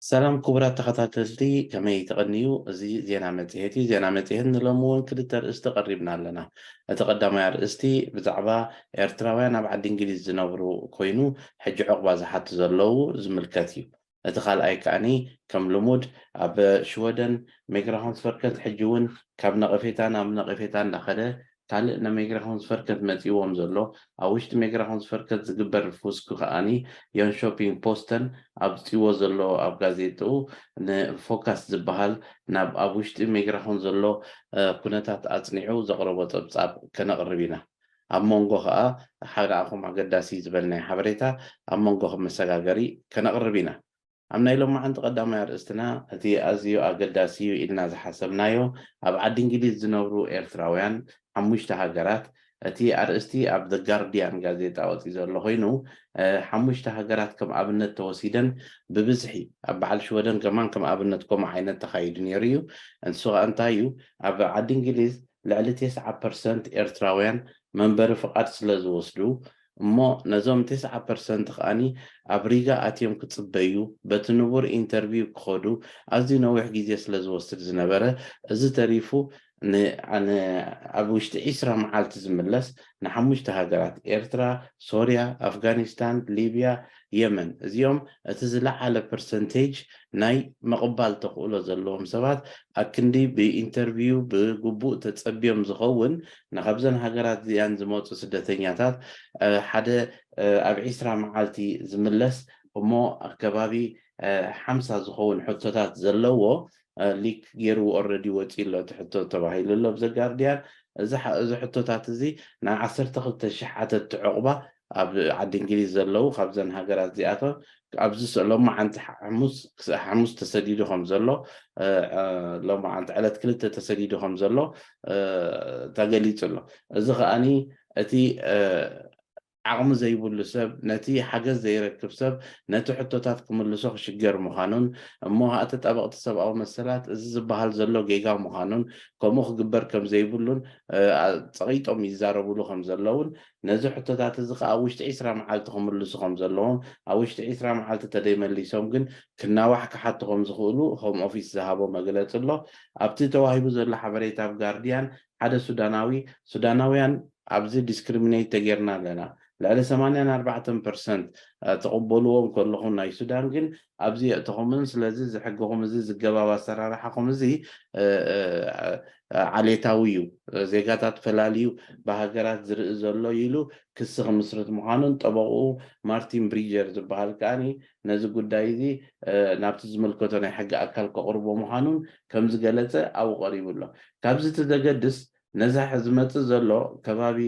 ሰላም ክቡራት ተኸታተልቲ፣ ከመይ ተቐንዩ? እዚ ዜና መጽሔት እዩ። ዜና መጽሔት ንሎሚ እውን ክልተ ኣርእስቲ ቀሪብና ኣለና። እቲ ቀዳማይ ኣርእስቲ ብዛዕባ ኤርትራውያን ኣብ ዓዲ እንግሊዝ ዝነብሩ ኮይኑ፣ ሕጂ ዕቑባ ዝሓቱ ዘለዉ ዝምልከት እዩ። እቲ ካልኣይ ከኣኒ ከም ልሙድ ኣብ ሽወደን ሚግራሾንስቨርከት ሕጂ እውን ካብ ነቐፌታ ናብ ነቐፌታ እንዳኸደ፣ ካልእ ንሚግራሾንስቨርከት መጺእዎም ዘሎ፣ ኣብ ውሽጢ ሚግራሾንስቨርከት ዝግበር ፍስኩ ከኣኒ ዮንሾፒንግ ፖስተን ኣብ ጽዎ ዘሎ ኣብ ጋዜጥኡ ንፎካስ ዝበሃል ናብ ኣብ ውሽጢ ሚግራሾን ዘሎ ኩነታት ኣጽኒዑ ዘቕረቦ ጸብጻብ ከነቕርብ ኢና። ኣብ መንጎ ከኣ ሓደ ኣኹም ኣገዳሲ ዝበልናዮ ሓበሬታ ኣብ መንጎኹም መሰጋገሪ ከነቕርብ ኢና። ኣብ ናይ ሎማዓንቲ ቀዳማይ ኣርእስትና እቲ ኣዝዩ ኣገዳሲ እዩ ኢልና ዝሓሰብናዮ፣ ኣብ ዓዲ እንግሊዝ ዝነብሩ ኤርትራውያን ሓሙሽተ ሃገራት፣ እቲ ኣርእስቲ ኣብ ዘ ጋርዲያን ጋዜጣ ወፂ ዘሎ ኮይኑ፣ ሓሙሽተ ሃገራት ከም ኣብነት ተወሲደን ብብዝሒ ኣብ በዓል ሽወደን ከማን ከም ኣብነት ከምኡ ዓይነት ተኻይዱ ነይሩ እዩ። ንሱ ከዓ እንታይ እዩ? ኣብ ዓዲ እንግሊዝ ልዕሊ ተስዓ ፐርሰንት ኤርትራውያን መንበሪ ፍቓድ ስለ ዝወስዱ፣ እሞ ነዞም ተስዓ ፐርሰንት ከኣኒ ኣብ ሪጋ ኣትዮም ክጽበዩ፣ በቲ ንቡር ኢንተርቪው ክኸዱ ኣዝዩ ነዊሕ ግዜ ስለ ዝወስድ ዝነበረ፣ እዚ ተሪፉ ን-፣ ን-፣ ኣብ ውሽጢ ዒስራ መዓልቲ ዝምለስ ንሓሙሽተ ሃገራት፣ ኤርትራ፣ ሶርያ፣ ኣፍጋኒስታን፣ ሊብያ፣ የመን፣ እዚኦም እቲ ዝለዓለ ፐርሰንቴጅ ናይ ምቕባል ተኽእሎ ዘለዎም ሰባት ኣክንዲ ብኢንተርቪው ብግቡእ ተጸብዮም ዝኸውን ንካብዘን ሃገራት እዚኣን ዝመጹ ስደተኛታት፣ ሓደ ኣብ ዒስራ መዓልቲ ዝምለስ እሞ ኣብ ከባቢ ሓምሳ ዝኸውን ሕቶታት ዘለዎ ሊክ ገይሩ ኦረዲ ወፂ ኣሎ እቲ ሕቶ ተባሂሉ ኣሎ ብዘጋርድያን። እዚ ሕቶታት እዚ ናይ ዓሰርተ ክልተ ሽሕ ዓተቲ ዕቑባ ኣብ ዓዲ እንግሊዝ ዘለዉ ካብዘን ሃገራት እዚኣቶም ኣብዚ ሎማዓንቲ ሓሙስ ተሰዲዱ ከም ዘሎ፣ ሎማዓንቲ ዕለት ክልተ ተሰዲዱ ከም ዘሎ ተገሊፁ ኣሎ። እዚ ከኣኒ እቲ ዓቕሚ ዘይብሉ ሰብ፣ ነቲ ሓገዝ ዘይረክብ ሰብ ነቲ ሕቶታት ክምልሶ ክሽገር ምዃኑን፣ እሞ እቲ ጠበቕቲ ሰብኣዊ መሰላት እዚ ዝበሃል ዘሎ ጌጋ ምዃኑን ከምኡ ክግበር ከም ዘይብሉን ጸቒጦም ይዛረብሉ ከም ዘለውን፣ ነዚ ሕቶታት እዚ ከዓ ኣብ ውሽጢ ዒስራ መዓልቲ ክምልሱ ከም ዘለዎም፣ ኣብ ውሽጢ ዒስራ መዓልቲ ተደይመሊሶም ግን ክናዋሕ ክሓቱ ከም ዝኽእሉ ሆም ኦፊስ ዝሃቦ መግለፂ ኣሎ። ኣብቲ ተዋሂቡ ዘሎ ሓበሬታ ኣብ ጋርዲያን ሓደ ሱዳናዊ፣ ሱዳናውያን ኣብዚ ዲስክሪሚኔት ተጌርና ኣለና። ልዕሊ ሰማንያን ኣርባዕተን ፐርሰንት ትቕበልዎም ከለኹም ናይ ሱዳን ግን ኣብዚ የእተኹምን፣ ስለዚ እዚ ሕግኹም እዚ ዝገባብ ኣሰራርሓኹም እዚ ዓሌታዊ እዩ፣ ዜጋታት ፈላልዩ ብሃገራት ዝርኢ ዘሎ ኢሉ ክሲ ክምስርት ምዃኑን ጠበቕኡ ማርቲን ብሪጀር ዝበሃል ከኣኒ ነዚ ጉዳይ እዚ ናብቲ ዝምልከቶ ናይ ሕጊ ኣካል ከቕርቦ ምዃኑን ከም ዝገለጸ ኣብኡ ቀሪቡ ኣሎ። ካብዚ እቲ ዘገድስ ነዛ ዝመጽእ ዘሎ ከባቢ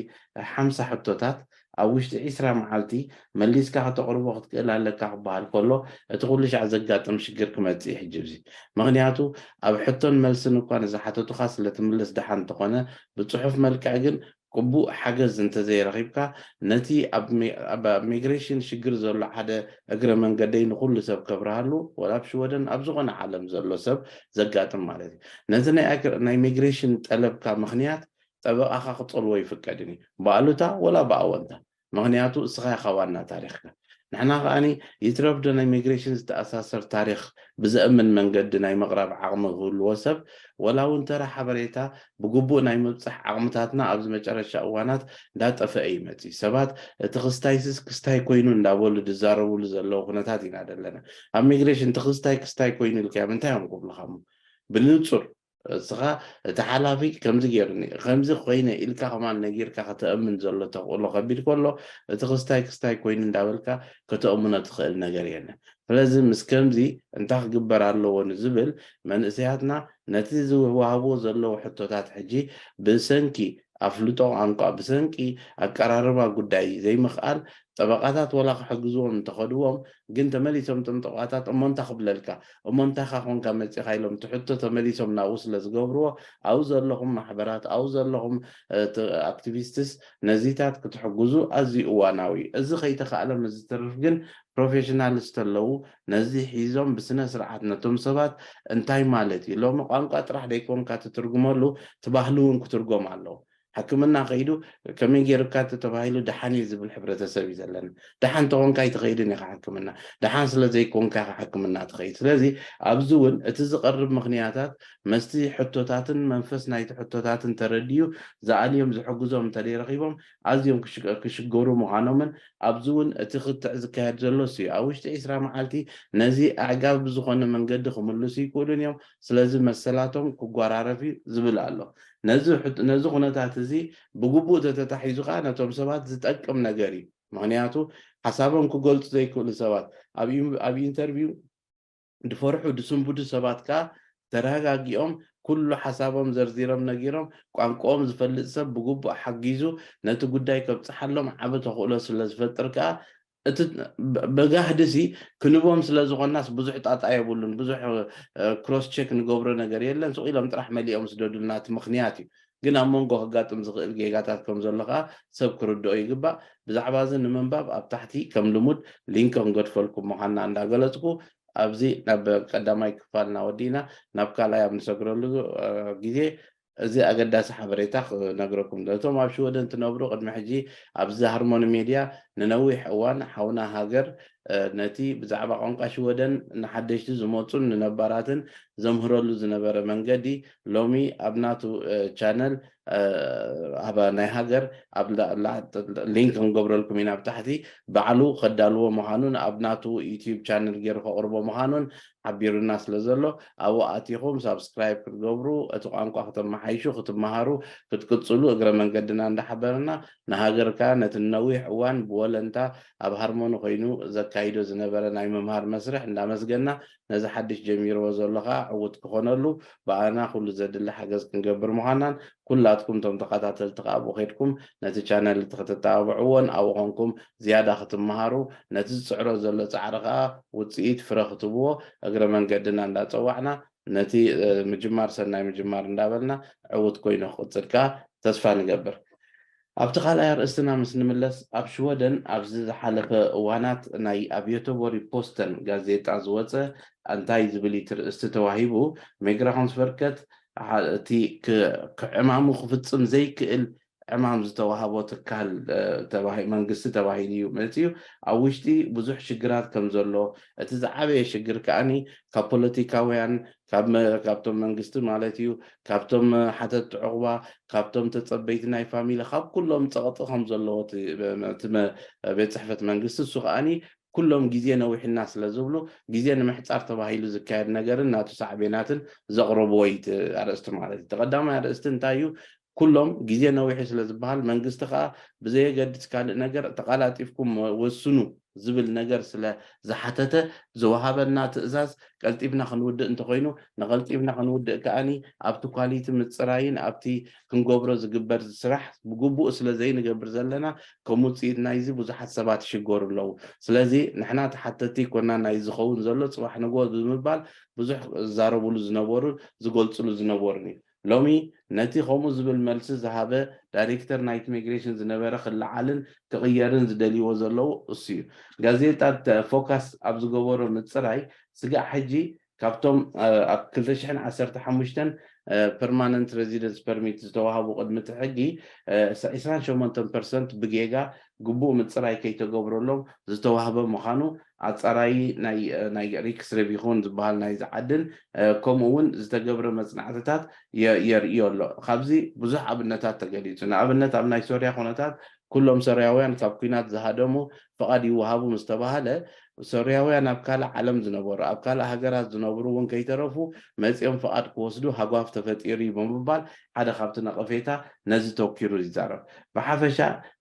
ሓምሳ ሕቶታት ኣብ ውሽጢ ዒስራ መዓልቲ መሊስካ ከተቕርቦ ክትክእል ኣለካ ክበሃል ከሎ እቲ ኩሉ ሻዕ ዘጋጥም ሽግር ክመጽእ እዩ ሕጂ እዚ። ምኽንያቱ ኣብ ሕቶን መልስን እኳ ንዝሓተቱኻ ስለ ትምልስ ደሓን እንተኾነ ብጽሑፍ መልክዕ ግን ቅቡእ ሓገዝ እንተዘይረኺብካ ነቲ ኣብ ሚግሬሽን ሽግር ዘሎ ሓደ እግረ መንገደይ ንኹሉ ሰብ ከብርሃሉ ወላ ኣብ ሽወደን ኣብ ዝኾነ ዓለም ዘሎ ሰብ ዘጋጥም ማለት እዩ። ነዚ ናይ ሚግሬሽን ጠለብካ ምኽንያት ጠበቓኻ ክጸልዎ ይፍቀድን እዩ፣ ብኣሉታ ወላ ብኣወንታ። ምኽንያቱ እስኻ ኢኻ ዋና ታሪኽካ። ንሕና ከኣኒ ይትረፍ ዶ ናይ ሚግሬሽን ዝተኣሳሰር ታሪኽ ብዘእምን መንገዲ ናይ ምቕራብ ዓቕሚ ክህልዎ ሰብ ወላ እውን ተራ ሓበሬታ ብግቡእ ናይ ምብጻሕ ዓቕምታትና ኣብዚ መጨረሻ እዋናት እንዳጠፈአ ይመጽእ። ሰባት እቲ ክስታይስስ ክስታይ ኮይኑ እንዳበሉ ዝዛረብሉ ዘለዉ ኩነታት ኢና ዘለና። ኣብ ሚግሬሽን እቲ ክስታይ ክስታይ ኮይኑ ኢልካዮም እንታይ እዮም ክብሉኻ? እሞ ብንጹር እስኻ እቲ ሓላፊ ከምዚ ገይሩኒ ከምዚ ኮይነ ኢልካ ከማን ነጊርካ ከተእምን ዘሎ ተኽእሎ ከቢድ ከሎ እቲ ክስታይ ክስታይ ኮይኑ እንዳበልካ ከተእምኖ ትኽእል ነገር የለን። ስለዚ ምስ ከምዚ እንታይ ክግበር ኣለዎ ንዝብል መንእሰያትና ነቲ ዝወሃብዎ ዘለዉ ሕቶታት ሕጂ ብሰንኪ ኣፍልጦ ቋንቋ ብሰንኪ ኣቀራርባ ጉዳይ ዘይምኽኣል ጠበቓታት ወላ ክሕግዝዎም እንተኸድዎም ግን ተመሊሶም እቶም ጠበቓታት እሞ እንታይ ክብለልካ እሞ እንታይኻ ኮንካ መፂኻ ኢሎም እቲ ሕቶ ተመሊሶም ናብኡ ስለ ዝገብርዎ ኣብኡ ዘለኹም ማሕበራት ኣብኡ ዘለኹም ኣክቲቪስትስ ነዚታት ክትሕግዙ ኣዝዩ እዋናዊ እዩ። እዚ ከይተኻእለ ምስ ዝትርፍ ግን ፕሮፌሽናልስ ተለዉ ነዚ ሒዞም ብስነ ስርዓት ነቶም ሰባት እንታይ ማለት እዩ ሎሚ ቋንቋ ጥራሕ ደይኮንካ ትትርጉመሉ ትባህሊ እውን ክትርጎም ኣለዎ። ሕክምና ከይዱ ከመይ ገይሩካ ተባሂሉ ደሓን እዩ ዝብል ሕብረተሰብ እዩ ዘለና። ደሓን ተኾንካ ኣይትኸይድን ኢኻ ሕክምና። ደሓን ስለ ዘይኮንካ ኢኻ ሕክምና ትኸይድ። ስለዚ ኣብዚ እውን እቲ ዝቐርብ ምኽንያታት መስቲ ሕቶታትን መንፈስ ናይቲ ሕቶታትን ተረድዩ ዝኣልዮም ዝሕግዞም እንተደይረኺቦም ኣዝዮም ክሽገሩ ምዃኖምን ኣብዚ እውን እቲ ክትዕ ዝካየድ ዘሎ እዩ። ኣብ ውሽጢ ዕስራ መዓልቲ ነዚ ኣዕጋቢ ብዝኾነ መንገዲ ክምልሱ ይክእሉን እዮም። ስለዚ መሰላቶም ክጓራረፍ እዩ ዝብል ኣሎ። ነዚ ኩነታት እዚ ብግቡእ ተተታሒዙ ከዓ ነቶም ሰባት ዝጠቅም ነገር እዩ። ምክንያቱ ሓሳቦም ክገልፁ ዘይክእሉ ሰባት ኣብ ኢንተርቪው ድፈርሑ ድስንብዱ ሰባት ከዓ ተረጋጊኦም ኩሉ ሓሳቦም ዘርዚሮም ነጊሮም ቋንቋኦም ዝፈልጥ ሰብ ብግቡእ ሓጊዙ ነቲ ጉዳይ ከብፅሓሎም ዓቢ ተኽእሎ ስለ ዝፈጥር ከዓ እቲ በጋህድሲ ክንቦም ስለ ዝኾናስ ብዙሕ ጣጣ የብሉን። ብዙሕ ክሮስ ቸክ ንገብሮ ነገር የለን። ስቕ ኢሎም ጥራሕ መሊኦም ስደዱልና እቲ ምኽንያት እዩ። ግን ኣብ መንጎ ከጋጥም ዝኽእል ጌጋታት ከም ዘሎ ከዓ ሰብ ክርድኦ ይግባእ። ብዛዕባ እዚ ንምንባብ ኣብ ታሕቲ ከም ልሙድ ሊንክ ክንገድፈልኩም ምዃንና እንዳገለፅኩ ኣብዚ ናብ ቀዳማይ ክፋል እናወዲእና ናብ ካልኣይ ኣብ ንሰግረሉ ግዜ እዚ ኣገዳሲ ሓበሬታ ክነግረኩም። እቶም ኣብ ሽወደን ትነብሩ ቅድሚ ሕጂ ኣብዚ ሃርሞኒ ሜድያ ንነዊሕ እዋን ሓውና ሃገር ነቲ ብዛዕባ ቋንቋ ሽወደን ንሓደሽቲ ዝመፁን ንነባራትን ዘምህረሉ ዝነበረ መንገዲ ሎሚ ኣብ ናቱ ቻነል ኣብ ናይ ሃገር ኣብ ሊንክ ክንገብረልኩም ኢና ብታሕቲ ባዕሉ ከዳልዎ ምዃኑን ኣብ ናቱ ዩቲዩብ ቻነል ገይሩ ከቕርቦ ምዃኑን ሓቢሩና ስለ ዘሎ ኣብኡ ኣቲኹም ሳብስክራይብ ክትገብሩ እቲ ቋንቋ ክተመሓይሹ ክትመሃሩ ክትቅፅሉ እግረ መንገድና እንዳሓበርና ንሃገርካ ነቲ ነዊሕ እዋን ብወለንታ ኣብ ሃርሞኒ ኮይኑ ዘካይዶ ዝነበረ ናይ ምምሃር መስርሕ እንዳመስገና ነዚ ሓድሽ ጀሚርዎ ዘሎ ከዓ ዕውት ክኾነሉ ብኣና ኩሉ ዘድሊ ሓገዝ ክንገብር ምዃናን ኩላትኩም ቶም ተኸታተልቲ ከዓ ብኸድኩም ነቲ ቻነል እቲ ክትተባብዕዎን ኣብኡ ኮንኩም ዝያዳ ክትመሃሩ ነቲ ዝፅዕሮ ዘሎ ፃዕሪ ከዓ ውፅኢት ፍረ ክትብዎ እግረ መንገድና እንዳፀዋዕና ነቲ ምጅማር ሰናይ ምጅማር እንዳበልና ዕውት ኮይኑ ክቅፅል ከዓ ተስፋ ንገብር። ኣብቲ ካልኣይ ኣርእስትና ምስ ንምለስ ኣብ ሽወደን ኣብዚ ዝሓለፈ እዋናት ናይ ኣብ ዮቶቦሪ ፖስተን ጋዜጣ ዝወፀ እንታይ ዝብል እዩ ትርእስቲ ተዋሂቡ ሜግራኾንስቨርከት እቲ ክዕማሙ ክፍፅም ዘይክእል ዕማም ዝተዋህቦ ትካል መንግስቲ ተባሂሉ እዩ መፅዩ ኣብ ውሽጢ ብዙሕ ሽግራት ከም ዘሎ እቲ ዝዓበየ ሽግር ከዓኒ ካብ ፖለቲካውያን ካብቶም መንግስቲ ማለት እዩ ካብቶም ሓተቲ ዕቑባ ካብቶም ተፀበይቲ ናይ ፋሚሊ ካብ ኩሎም ፀቕጢ ከም ዘለዎ ቤት ፅሕፈት መንግስቲ እሱ ከዓኒ ኩሎም ግዜ ነዊሕና ስለ ዝብሉ ግዜ ንምሕፃር ተባሂሉ ዝካየድ ነገርን ናቱ ሳዕቤናትን ዘቕረብዎ እዩ ኣርእስቲ ማለት እዩ። ተቐዳማይ ኣርእስቲ እንታይ እዩ? ኩሎም ግዜ ነዊሑ ስለ ዝበሃል መንግስቲ ከዓ ብዘየገድስ ካልእ ነገር ተቐላጢፍኩም ወስኑ ዝብል ነገር ስለ ዝሓተተ ዝወሃበና ትእዛዝ ቀልጢፍና ክንውድእ እንተኮይኑ ንቀልጢፍና ክንውድእ ከዓኒ ኣብቲ ኳሊቲ ምፅራይን ኣብቲ ክንገብሮ ዝግበር ስራሕ ብግቡእ ስለ ዘይንገብር ዘለና ከም ውፅኢት ናይዚ ብዙሓት ሰባት ይሽገሩ ኣለዉ። ስለዚ ንሕና ተሓተቲ ኮና ናይ ዝኸውን ዘሎ ፅባሕ ንግሆ ብምባል ብዙሕ ዝዛረብሉ ዝነበሩ ዝገልፅሉ ዝነበሩን እዩ። ሎሚ ነቲ ከምኡ ዝብል መልሲ ዝሃበ ዳይሬክተር ናይቲ ሚግሬሽን ዝነበረ ክለዓልን ክቕየርን ዝደልይዎ ዘለዉ እሱ እዩ። ጋዜጣ ፎካስ ኣብ ዝገበሮ ምፅራይ ስጋዕ ሕጂ ካብቶም ኣብ ክልተ ሽሕን ዓሰርተ ሓሙሽተን ፐርማነንት ሬዚደንስ ፐርሚት ዝተዋህቡ ቅድሚ እቲ ሕጊ ዕስራን ሸሞንተን ፐርሰንት ብጌጋ ግቡእ ምፅራይ ከይተገብረሎም ዝተዋህበ ምዃኑ ኣፃራዪ ናይ ሪክስ ሬቪኮን ዝበሃል ናይ ዝዓድን ከምኡ እውን ዝተገብረ መፅናዕትታት የርእዮ ኣሎ። ካብዚ ብዙሕ ኣብነታት ተገሊፁ። ንኣብነት ኣብ ናይ ሶርያ ኩነታት ኩሎም ሶርያውያን ካብ ኲናት ዝሃደሙ ፍቓድ ይወሃቡ ምስ ተባሃለ ሶርያውያን ኣብ ካልእ ዓለም ዝነበሩ ኣብ ካልእ ሃገራት ዝነብሩ እውን ከይተረፉ መፂኦም ፍቓድ ክወስዱ ሃጓፍ ተፈጢሩ እዩ ብምባል ሓደ ካብቲ ነቐፌታ ነዚ ተኪሩ ይዛረብ። ብሓፈሻ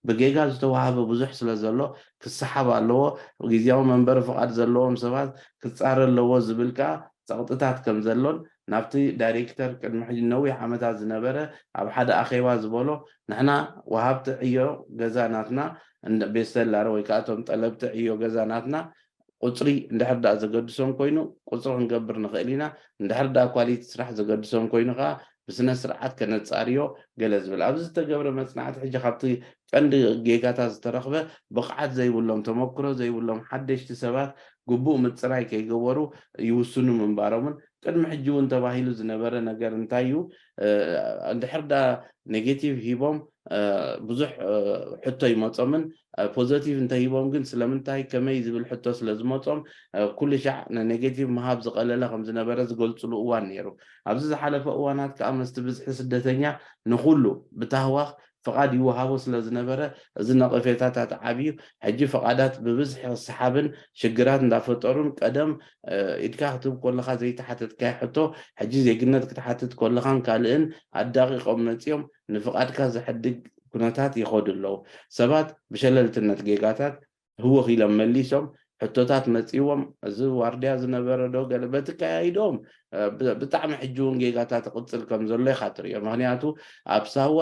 ብጌጋ ዝተዋሃበ ብዙሕ ስለ ዘሎ ክሰሓብ ኣለዎ። ግዝያዊ መንበሪ ፍቓድ ዘለዎም ሰባት ክፃረ ኣለዎ ዝብል ከዓ ፀቕጥታት ከም ዘሎን ናብቲ ዳይሬክተር ቅድሚ ሕጂ ነዊሕ ዓመታት ዝነበረ ኣብ ሓደ ኣኼባ ዝበሎ ንሕና ወሃብቲ ዕዮ ገዛ ናትና ቤስተላረ ወይ ከዓ እቶም ጠለብቲ ዕዮ ገዛ ናትና ቁፅሪ እንድሕር ዳኣ ዘገድሶም ኮይኑ ቁፅሪ ክንገብር ንኽእል ኢና እንድሕር ዳኣ ኳሊቲ ስራሕ ዘገድሶም ኮይኑ ከዓ ብስነ ስርዓት ከነፃርዮ ገለ ዝብል ኣብዚ ዝተገብረ መፅናዕቲ ሕጂ ካብቲ ቀንዲ ጌጋታት ዝተረኽበ ብቕዓት ዘይብሎም ተመክሮ ዘይብሎም ሓደሽቲ ሰባት ግቡእ ምፅራይ ከይገበሩ ይውስኑ ምንባሮምን ቅድሚ ሕጂ እውን ተባሂሉ ዝነበረ ነገር እንታይ እዩ? እንድሕር ዳ ኔጌቲቭ ሂቦም ብዙሕ ሕቶ ይመፆምን፣ ፖዘቲቭ እንተሂቦም ግን ስለምንታይ ከመይ ዝብል ሕቶ ስለዝመፆም ኩሉ ሻዕ ንኔጌቲቭ ምሃብ ዝቐለለ ከም ዝነበረ ዝገልፅሉ እዋን ነይሩ። ኣብዚ ዝሓለፈ እዋናት ከዓ መስቲ ብዝሒ ስደተኛ ንኩሉ ብታህዋኽ ፍቓድ ይወሃቦ ስለ ዝነበረ፣ እዚ ነቐፌታታት ዓብዩ። ሕጂ ፍቓዳት ብብዝሒ ክሰሓብን ሽግራት እንዳፈጠሩን፣ ቀደም ኢድካ ክትህብ ከለካ ዘይተሓተትካዮ ሕቶ፣ ሕጂ ዜግነት ክትሓትት ከለካን ካልእን ኣዳቂቆም መፂኦም ንፍቓድካ ዘሕድግ ኩነታት ይኸዱ ኣለዉ። ሰባት ብሸለልትነት ጌጋታት ህውኽ ኢሎም መሊሶም። ሕቶታት መፂዎም፣ እዚ ዋርድያ ዝነበረ ዶ ገለ በቲ ከያይዶም ብጣዕሚ ሕጂ እውን ጌጋታት ይቕፅል ከም ዘሎ ኢኻ ትሪኦ። ምክንያቱ ኣብ ሳዋ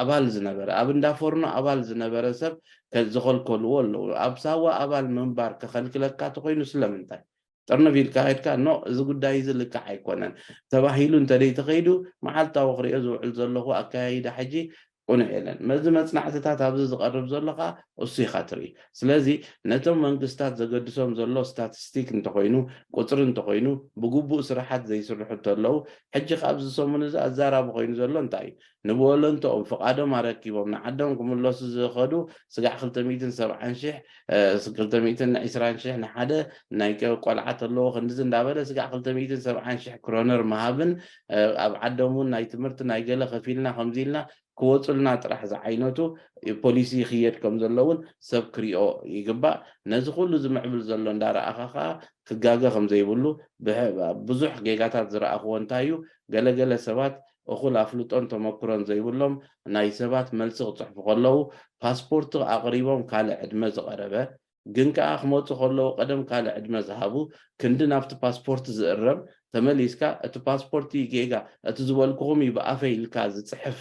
ኣባል ዝነበረ፣ ኣብ እንዳፎርኖ ኣባል ዝነበረ ሰብ ዝኸልከልዎ ኣለዉ። ኣብ ሳዋ ኣባል ምንባር ከኸልክለካ ተኮይኑ ስለምንታይ? ጥርንፍ ኢልካ ከድካ ኖ፣ እዚ ጉዳይ እዚ ልክዕ ኣይኮነን ተባሂሉ እንተደይ ተኸይዱ፣ መዓልታዊ ክሪኦ ዝውዕል ዘለኹ ኣከያይዳ ሕጂ ቁኑዕ የለን። መዚ መፅናዕትታት ኣብዚ ዝቐርብ ዘሎ ከዓ እሱ ኢኻ ትርኢ። ስለዚ ነቶም መንግስታት ዘገድሶም ዘሎ ስታቲስቲክ እንተኮይኑ፣ ቁፅሪ እንተኮይኑ፣ ብግቡእ ስራሓት ዘይስርሑ እንተለዉ፣ ሕጂ ከዓ ኣብዚ ሰሙን እዚ ኣዛራቢ ኮይኑ ዘሎ እንታይ እዩ? ንብወለንተኦም ፍቓዶም ኣረኪቦም ንዓዶም ክምለሱ ዝኸዱ ስጋዕ ክልተ ሚእትን ሰብዓን ሺሕ፣ ክልተ ሚእትን ዕስራን ሺሕ ንሓደ ናይ ቆልዓ ተለዎ ክንድዚ እንዳበለ ስጋዕ ክልተ ሚእትን ሰብዓን ሺሕ ክሮነር ምሃብን ኣብ ዓዶም እውን ናይ ትምህርቲ ናይ ገለ ከፊልና ከምዚ ኢልና ክወፁልና ጥራሕ ዝዓይነቱ ፖሊሲ ይኽየድ ከም ዘሎ እውን ሰብ ክሪኦ ይግባእ። ነዚ ኩሉ ዝምዕብል ዘሎ እንዳረኣኻ ከዓ ክጋገ ከም ዘይብሉ ብዙሕ ጌጋታት ዝረኣኽዎ እንታይ እዩ? ገለገለ ሰባት እኹል ኣፍልጦን ተመክሮን ዘይብሎም ናይ ሰባት መልሲ ክፅሕፉ ከለዉ ፓስፖርት ኣቕሪቦም ካልእ ዕድመ ዝቐረበ ግን ከዓ ክመፁ ከለዉ ቀደም ካልእ ዕድመ ዝሃቡ ክንዲ ናብቲ ፓስፖርት ዝእረም ተመሊስካ እቲ ፓስፖርት ጌጋ እቲ ዝበልኩኹም እዩ ብኣፈይ ኢልካ ዝፅሕፍ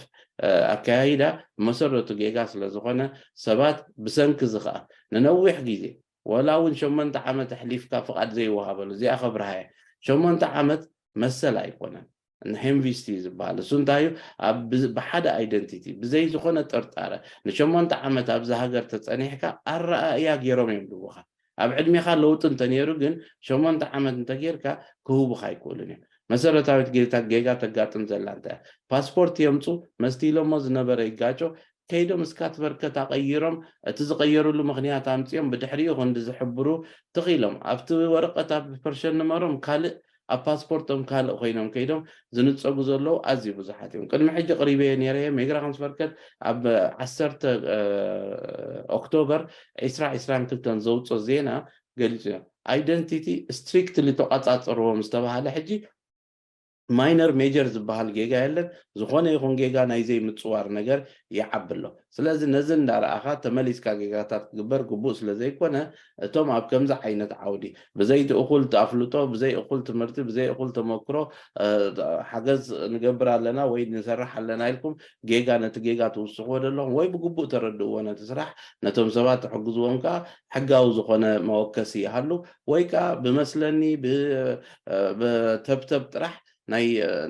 ኣከያይዳ መሰረቱ ጌጋ ስለዝኾነ ሰባት ብሰንኪ እዚ ከዓ ንነዊሕ ግዜ ወላ እውን ሸሞንተ ዓመት ኣሕሊፍካ ፍቓድ ዘይወሃበሉ እዚኣ ከብርሃየ ሸሞንተ ዓመት መሰል ኣይኮነን። ንሄምቪስቲ ዝበሃል እሱ እንታይ እዩ? ብሓደ ኣይደንቲቲ ብዘይ ዝኾነ ጥርጣረ ንሸሞንተ ዓመት ኣብዚ ሃገር ተፀኒሕካ ኣረኣእያ ገይሮም እዮም ድቡኻ። ኣብ ዕድሜኻ ለውጢ እንተነይሩ ግን ሸሞንተ ዓመት እንተጌርካ ክህቡኻ ኣይክእሉን እዮም። መሰረታዊት ጌታ ጌጋ ተጋጥም ዘላ እንታይ ፓስፖርት የምፁ መስቲሎሞ ዝነበረ ይጋጮ ከይዶም እስካት በርከት ኣቐይሮም እቲ ዝቐየሩሉ ምክንያት ኣምፅኦም ብድሕሪኡ ክንዲ ዝሕብሩ ትኽኢሎም ኣብቲ ወረቀት ኣብ ፐርሸን ንመሮም ካልእ ኣብ ፓስፖርቶም ካልእ ኮይኖም ከይዶም ዝንፀጉ ዘለዉ ኣዝዩ ብዙሓት እዮም። ቅድሚ ሕጂ ቅሪበዮ ነይረ ሜግራካንስ በርከት ኣብ ዓሰርተ ኦክቶበር ዕስራ ዕስራን ክልተን ዘውፅኦ ዜና ገሊፁ እዮም። ኣይደንቲቲ ስትሪክትሊ ተቋፃፅርዎም ዝተባሃለ ሕጂ ማይነር ሜጀር ዝበሃል ጌጋ የለን። ዝኾነ ይኹን ጌጋ ናይ ዘይምፅዋር ነገር ይዓቢ ኣሎ። ስለዚ ነዚ እንዳረኣኻ ተመሊስካ ጌጋታት ክግበር ግቡእ ስለ ዘይኮነ እቶም ኣብ ከምዚ ዓይነት ዓውዲ ብዘይ እቲ እኹል ኣፍልጦ ብዘይ እኹል ትምህርቲ ብዘይ እኹል ተመክሮ ሓገዝ ንገብር ኣለና ወይ ንሰርሕ ኣለና ኢልኩም ጌጋ ነቲ ጌጋ ትውስኽዎ ዘለኹም ወይ ብግቡእ ተረድእዎ ነቲ ስራሕ ነቶም ሰባት ትሕግዝዎም ከዓ ሕጋዊ ዝኾነ መወከሲ ይሃሉ ወይ ከዓ ብመስለኒ ብተብተብ ጥራሕ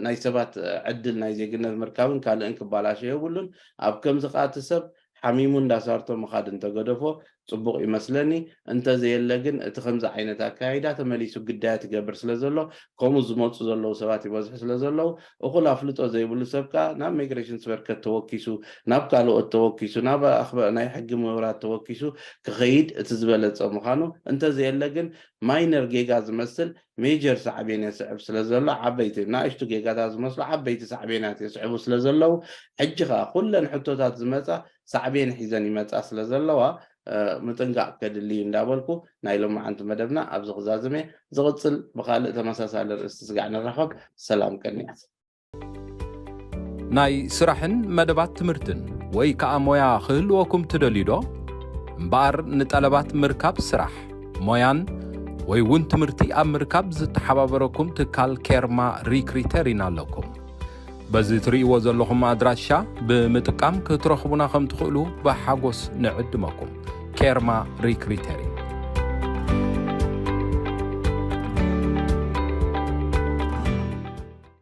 ናይ ሰባት ዕድል ናይ ዜግነት ምርካብን ካልእን ክባላሸ የብሉን። ኣብ ከምዚ ከዓ እቲ ሰብ ሓሚሙ እንዳሳርቶ ምኻድ እንተገደፎ ፅቡቕ ይመስለኒ። እንተዘየለ ግን እቲ ከምዚ ዓይነት ኣካይዳ ተመሊሱ ግዳያት ይገብር ስለ ዘሎ ከምኡ ዝመፁ ዘለዉ ሰባት ይበዝሑ ስለ ዘለዉ እኹል ኣፍልጦ ዘይብሉ ሰብ ከዓ ናብ ሚግሬሽን ስበርከት ተወኪሱ ናብ ካልኦት ተወኪሱ ናብ ናይ ሕጊ ምሁራት ተወኪሱ ክኸይድ እቲ ዝበለፀ ምዃኑ እንተዘየለ ግን ማይነር ጌጋ ዝመስል ሜጀር ሳዕቤን የስዕብ ስለ ዘሎ ዓበይቲ ናእሽቱ ጌጋታት ዝመስሉ ዓበይቲ ሳዕቤናት የስዕቡ ስለ ዘለዉ ሕጂ ከዓ ኩለን ሕቶታት ዝመፃ ሳዕቤን ሒዘን ይመፃ ስለ ዘለዋ ምጥንቃቕ ከድሊ እዩ እንዳበልኩ ናይ ሎማዓንቲ መደብና ኣብዚ ክዛዝም እየ። ዝቕፅል ብካልእ ተመሳሳሊ ርእስቲ ስጋዕ ንራኸብ። ሰላም ቀኒያት። ናይ ስራሕን መደባት ትምህርትን ወይ ከኣ ሞያ ክህልወኩም ትደልዩ ዶ? እምበኣር ንጠለባት ምርካብ ስራሕ፣ ሞያን ወይ እውን ትምህርቲ ኣብ ምርካብ ዝተሓባበረኩም ትካል ኬርማ ሪክሪተሪን ኣለኩም። በዚ ትርእይዎ ዘለኹም ኣድራሻ ብምጥቃም ክትረኽቡና ከም ትኽእሉ ብሓጎስ ንዕድመኩም። ኬርማ ሪክሪተሪን።